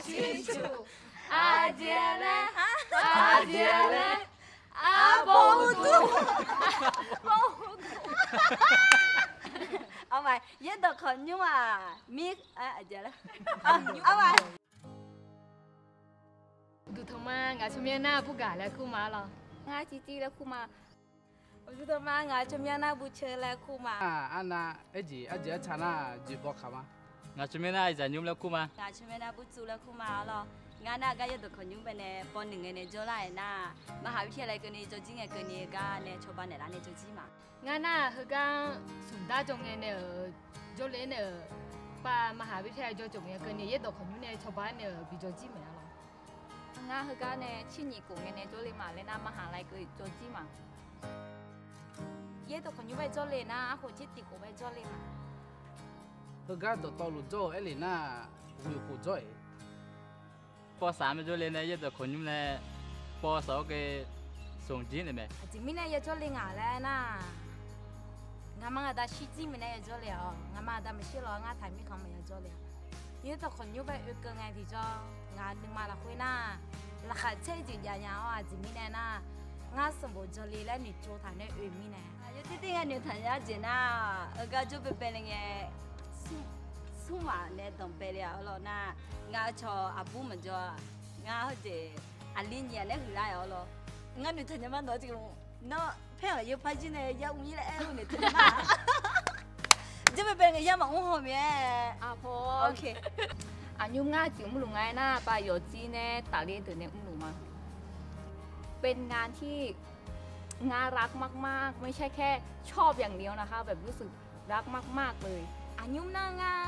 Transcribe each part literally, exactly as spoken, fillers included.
Ciqcuq, aqjeq laer, aqjeq laer, arbawr uqduq. Arma, yaerdawq kawqnymr-aq, mir, aqjeq laer, arma. Uqduq tanq ma, ngaq tsawrmyanr nar burgaq laer kur ma lawr. Ngar civciv laer kur ma. Uqduq tanq ma, ngaq tsawrmyanr nar burceu laer kur ma. Arnav, aerjeq arjeq arca nar jeqbaw kaq ma. Ngaq tsawrmyanr nar zaqnymr laer kur ma. Ngaq tsawrmyanr nar burtsuv laer kur ma lawr. Ngar nar gar yaerdawq kawqnymr bae nae paw nuiq ngae nae jawrlar-aer nar, มหาวิทยาลัย keuvni jawrjir ngae keuvni gar nae cawba naeqlar nae jawrjir ma. Ngar nar heugar smqdar jawr ngae nae-euq jawrle nae-euq, pav มหาวิทยาลัย jawr jawq ngae keuvni yaerdawq kawqnymr nae cawba nae-euq bi jawrjir maeq-a lawr. Ngar heugar nae cirnyiq khof ngae nae jawrle ma laer nar มหาลัย keuv jawrjir ma. Yaerdawq kawqnymr bae jawrle nar arkhof tser tiq khof bae jawrle ma. Heugar dawqtawvluf jawr-eu aerle nar, ghoeq khof jawr-eq. Paw saf mae jawrle nae yaerdawq kawqnymr nae paw saf-awr ghae smq jir naeq mae. Aqjeq mirnae yajawrle ngaq laer nar, ngaqma ngaqda shirjir mirnae yajawrle-awq. Ngaqma ngaqda maqshir lawr ngar taqmir khanq maqya jawrle-a. Yaerdawq kawqnymr bae oekeuv ngae tiqjawr, ngaq nuima lafkhoer nar, laqkhaq caer jeq jav nya-awr aqjeq mirnae nar, ngar sanqbof jawrle laer noeqtsov taq nae oe mirnae. Yawtir tir ngae noeqtaq nya jeq nar, heugar jawr baebae le ngae, smrmaf nae danqbae le-a arlawr nar, ngaq-eu cawq aqbur maqjawr-a. Ngar hawjeq aqli nyiq-aq nae huiqlar-a arlawr. Ngar noeqtaq nya ma nawq-eu jeq, nawr paer-euq yawpar jir nae yar mr-ir laer aer-eu noeqtaq nya ma. Jawr baebae ngae yar maqmr haw mae-aer. Aqnymr ngar jeq mrluf nga-aer nar, pav yawfjir nae tafler deuq nae mrluf ma. เป็นงานที่ น่ารักมากๆ ไม่ใช่แค่ชอบอย่างเดียวนะคะ แบบรู้สึกรักมากๆ เลย Aqnymr nar ngar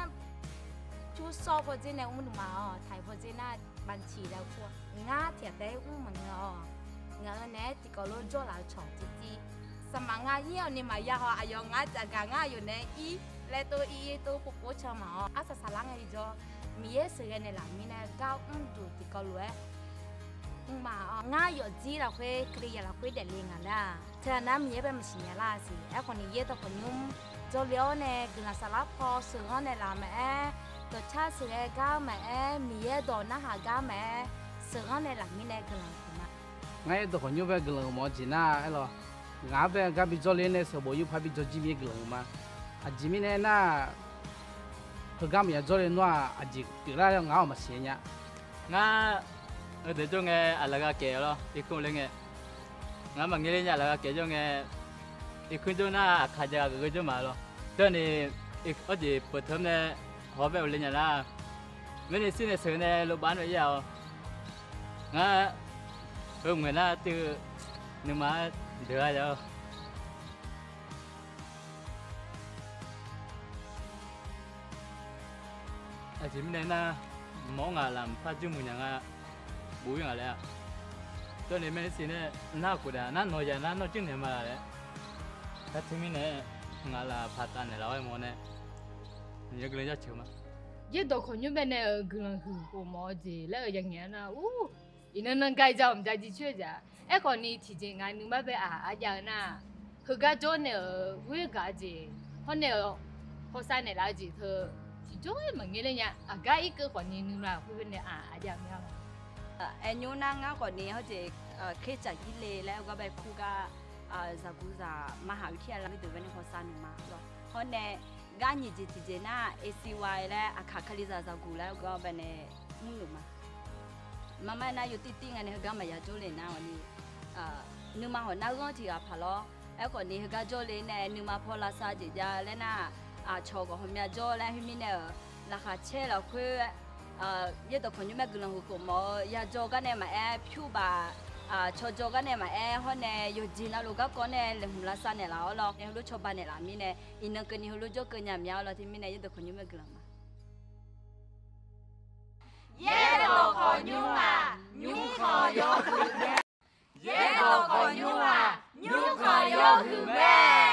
ช่วงสอบ pawdzer nae mrluf ma-awq, taiq pawdzer nar บัญชี laer kur-a. Ngar tiqghaq taef-aer mr maqngeur-awq. Ngaq-euq naeq-aer tiqkawv lof jawrlaf-eu cawq tiqtiv. Saqmaq ngar ir-awq ni maqya haw, aqyawf ngar caqgaq ngar aqyawf naeq-aer ir laer tov ir ir tov povpov can ma-awq. Arsaq saqlar ngae jawr, Miqyaer sheuqghae naeqlaf mirnae gar mrduq tiqkawv lof-aer mr ma-awq. Ngar yawfjir lafkhoer Kalizaq lafkhoer daefle ngaq laer-aq, teughaq nar Miqyaer bae maqsiq nya lar siq. Aerkhawf ni yaerdawq kawqnymr jawrle-awr nae guiqlanq saflar paw sheuqghanr naeqlaf maqaer, dawqcar sheuqghae gar maqaer, Miqyaer dawq narhaq gar maqaer, sheuqghanr naeqlaf mirnae guiqlanq huiq ma. Ngar yaerdawq kawqnymr bae guiqlanq huiq mawf-eu jeq nar aerlawr, ngaq-anr bae gar bi jawrle nae sanqbof yawpar bi jawrjir mir guiqlanq huiq ma. Aqjeq mirnae nar, heugar maqya jawrle nar-aq, aqjeq pyeuflar-eu ngaq-awq maqsiq nya. Ngar heudeuq jawr ngae aqlaf ghaq kaef-awq lawr, irkmr le ngae. Ngaq maqngeur le nya, aqlaf ghaq kaef jawr ngae, irkmr jawr nar aqkaq jav ghaq geuf geur jawr ma lawr. Teunae, arjeq peuq teu-anr nae haw-awr bae-awq le nya nar, maernae shir nae sheuq nae lov baf-anr nae ir-a-awr. Ngar heu ngaeq nar teu nuima deuq-a ya-awr. Aqjeq mirnae nar, mq-awr ngaq laf mqpar jir muiq nya nga, bof-ir ngaq laer-a. Teunae maernae shir nae nar khof daef nar nawq yaq nar nawr jir naeq ma laf laer. Aqjeq mirnae ngaq laf paqtaf naeqlaf-awr aer mawf nae, Miqyaer guiqlanq jaceuq ma. Yaerdawq kawqnymr bae nae-euq guiqlanq huiq khof mawf-eu jeq laer-eu yangaeq-anr nar, ur, iqnan nan ga-i ja-awq mqja jircoer-eu jeq-a. Aerkhawf ni tiqjeq ngaq nuima bae-aq arjav-eu nar, heugar jawr nae-euq ghoer gaq-eu jeq, hawr nae-euq hawsav naeqlaf-eu jeq teu tiqjawr-aer maqngeur ler nya. Aqgar irkeuv khawf ni nuima khoer nae-aq arjav-eu mir-a. Aernymr nar ngar khawf ni hawjeq, kher tsaq jir le laer heugar bae kur gar, zaqguq zaq มหาวิทยาลัย deuq bae nae hawsav nuima lawr. Hawr nae gar nyiq jeq tiqjeq nar, A C Y laer Aqkaq Kalizaq zaqguq laer heugar bae nae mrluf ma. Marmar nar yawtir tir nga nae heugar maqya jawrle nar-awq ni, nuima hawq nar ghanr tiq ghaq paq lawr. Aerkhawf ni heugar jawrle nae nuima paw lavsav jeq jav laer nar, aqcawq ghawqmya jawr laer khoermirnae-euq laqkhaq caer lafkhoer, yaerdawq kawqnymr mae guiqlanq huiq khof mawf-eu yajawr gar nae maqaer, pyur baf cawjawr gar nae maqaer, hawr nae yawqjeq navluf garkawv nae laeqhmq lavsav naeqlaf-awr lawr, nae heulof cawba naeqlaf mirnae, iqnan keuvni heulof jawrkeuv nya mya-awr lawr, teumirnae yaerdawq kawqnymr mae guiqlanq ma. Yaerdawq kawqnymr-aq, nymrkhanq yawhuiq mae. Yaerdawq kawqnymr-aq, nymrkhanq yawhuiq mae.